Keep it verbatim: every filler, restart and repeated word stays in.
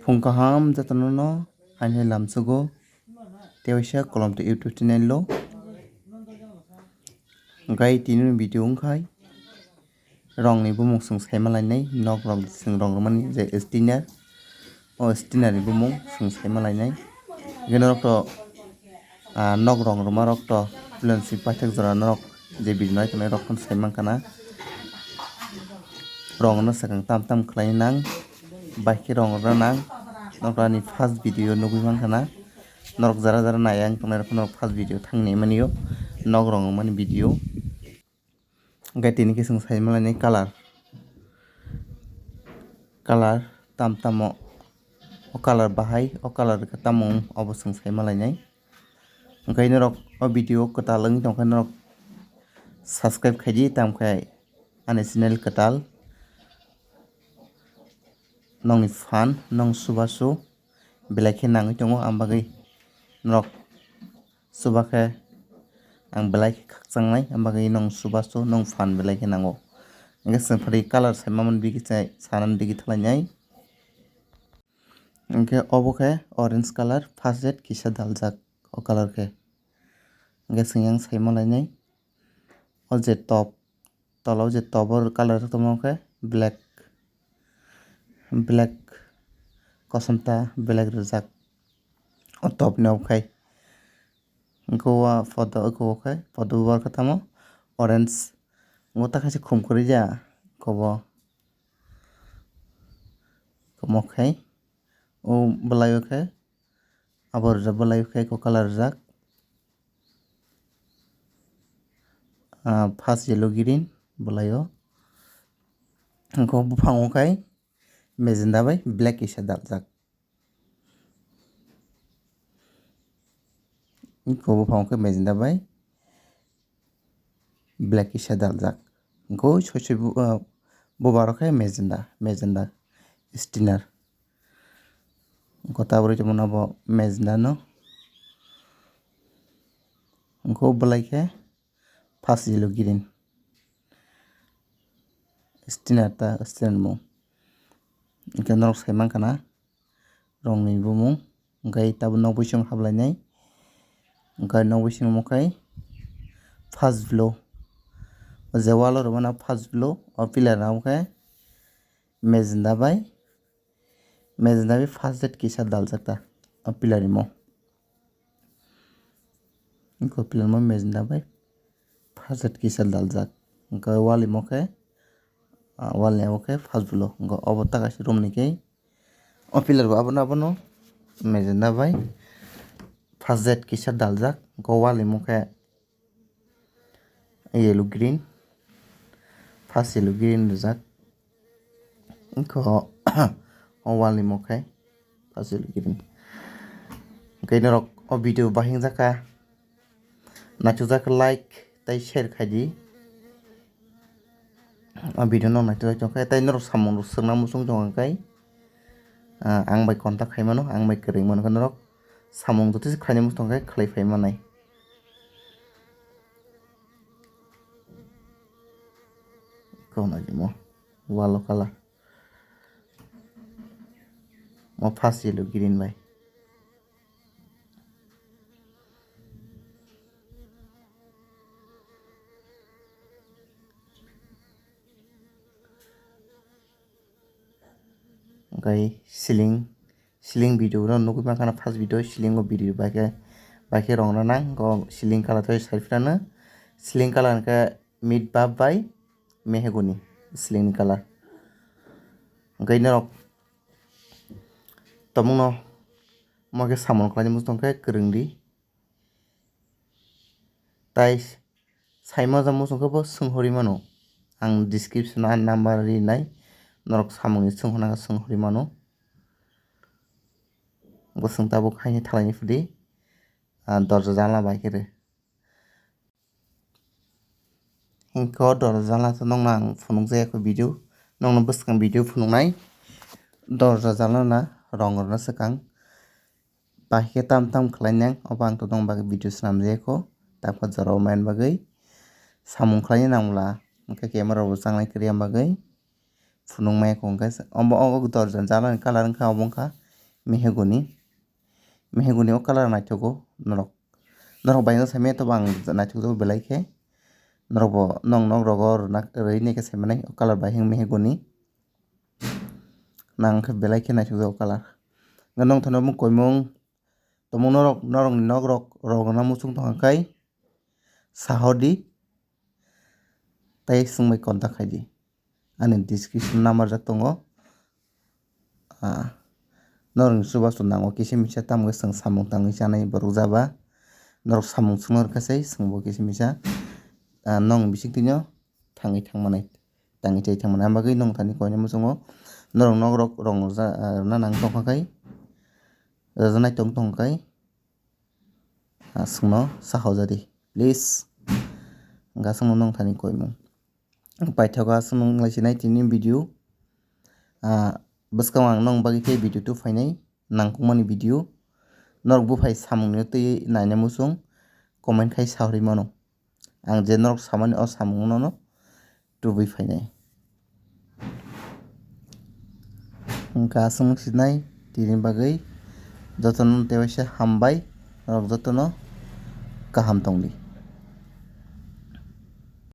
Phung kaham jotono no, haino lamsugo tewaisa Kolomto YouTube channel o. Gai tini video wngkhai rongni bumung chwng saima lainai, nok rok chwng rong rwmani je stinner, o stinner ni bumung chwng saima lainai. Hwnkhe norok to Ah, nok rong rwma rok to belon si paithak jora norok je video nai tongnai rok phano sai mankha na. Rong no swkang tam tam khlai nang, bai khe rong rwna nang. Norok ani first video nugui mankha na. Norok jara jara nai ang tongnai rok phano first video thang nai mani o, nok rong rwmani video. Hwnkhe tini khe chwng sai malainai colour. Colour tam tamo, o colour bahai, o colour khe tamo wng, obo chwng sai malainai. Hwnkhe norok o video kwtal wngwi tongkhe norok subscribe khaidi, tamkhe ani channel kwtal. Nongni phan, nong chubachu belai khe nangwi tongo, ang bagwi norok chuba khe ang belai khe khakchangnai, ang bagwi nong chubachu, nong phan belai khe nango. Hwnkhe chwng phari colour saimani bigwi chai sanani bigwi thalainai. Hwnkhe obo khe orange colour, first jet kisa daljak o colour khe. Hwnkhe chwng yang saima lainai. O je top, tola o je top o colour tongma khe black, black kosom ta black rijak o top ni obo khai. Hwnkhe o photo, eko o khai photo o khe tamo orange. O ta khe se khum kwrwi ya kobo. Komo khai o bwlai o khe abo rijak, bwlai o khe eko colour rijak. Ah, first yellow green bwlai o. Hwnkhe o buphango khai magenta bai black kisa daljak. Eko buphango khe magenta bai black kisa daljak. Hwnkhe o soi soi bu-, ah, bubar o khe magenta, magenta stinner. Hwnkhe tabuk tongmani abo magenta no. Hwnkhe o bwlai khe first yellow green. Stinner ta, stinner mung. Hwnkhe norok sai mankha na rongni bumung. Hwnkhe tabuk nok bisingo hablainai. Hwnkhe nok bisingo omo khai first floor. O je wall o rwmano first floor. O pillar rok khe magenta bai, magenta bai first jet kisa daljak ta o pillar ni mo. Eko pillar mo magenta bai first jet kisa daljak. Hwnkhe wall ni mo khe, ah, wall ni abo khe first floor. Hwnkhe obo ta kaisa room ni khe o pillar bo abono, abono magenta bai first jet kisa daljak. Hwnkhe wall ni mo khe yellow green, first yellow green rijak. Hwnkhe o wall ni mo khe first yellow green. Hwnkhe norok o video bahing jaka naithokjak khe like tei share khaidi. O video no naithok tongkhe tei norok samung rok swngna muchung tongkha khe, ah, ang bai contact khai mano, ang bai kwrwng mano khe norok samung joto se khlaina muchung tongkha khe khlai phai manai. Kono jimo wall o colour mo first yellow green bai. Hwnkhe ceiling, ceiling video no nugwi mankha na first video, ceiling o video bai khe, bai khe rong rwnang, o ceiling colour khe sai phano, ceiling colour hwnkhe mid buff bai mehegoni ceiling ni colour. Hwnkhe norok tomungno mo khe samung khlaina muchung tongkhe kwrwng di. Tai saima ja muchung khe bo swnghorwi mano. Ang description o ani number rinai, norok samungni swnghorna khe swnghorwi mano. Bo chwng tabuk haini thalaini phudi, ah, dorja janla bai khe rw. Hwnkhe o dorja janla to nokno ang phunukjak ya kho video, nokno bwskang video phunuknai. Dorja janla na rong rwna swkang. Bahai khe tam tam khlai nang, obo ang to nokni bagwi video swnam jaya kho, takha jora o mani bagwi samung khlai nang bwla, hwnkhe camera bo changlai kwrwi ya bagwi phunuk maya kho, hwnkhe omo o dorja janla ni colour wngkha obo wngkha Mehegoni. Mehegoni o colour naithogo norok. Norok bai no saimanya to ang naithok jago belai khe. Norok bo nong nok rogo rwna rwini khe saimanai o colour bai hwng mehegoni. Nang khe belai khe naithok jago colour. Nong thani mung koimung. Tomung norok, norokni nok rok rogna muchung tongkha khai sahordi tei swngbai contact khaidi. Ani description number jak tongo. Ah, norokni chubachu nango kisa misa, tamo khe chwng samung tangwi chanai borok jaba. Norok samung swngna rwkha sai, chwngbo kisa misa. Ah, nong bising twino thangwi thangmanai, tangwi chai thangmanai. Am bagwi nong thani koina muchungo norok nok rok rong rwja-, ah, rwna nang tongkha khai, rwjanai tong tongkha khai, ah, chwngno saha ojadi, please. Hwnkha chwngno nong thani koimung. Paithago aswk nung lai sinai tini video. Ah, bwskango ang nong bagwi khe video tu phainai nangkukmani video. Norok buphai samungno twi naina muchung comment khai sahorwi mano. Ang je norok samani o samungno no tubui phainai. Hwnkha aswk nung sinai tini bagwi jotono tewaisa hambai, norok jotono kaham tongdi.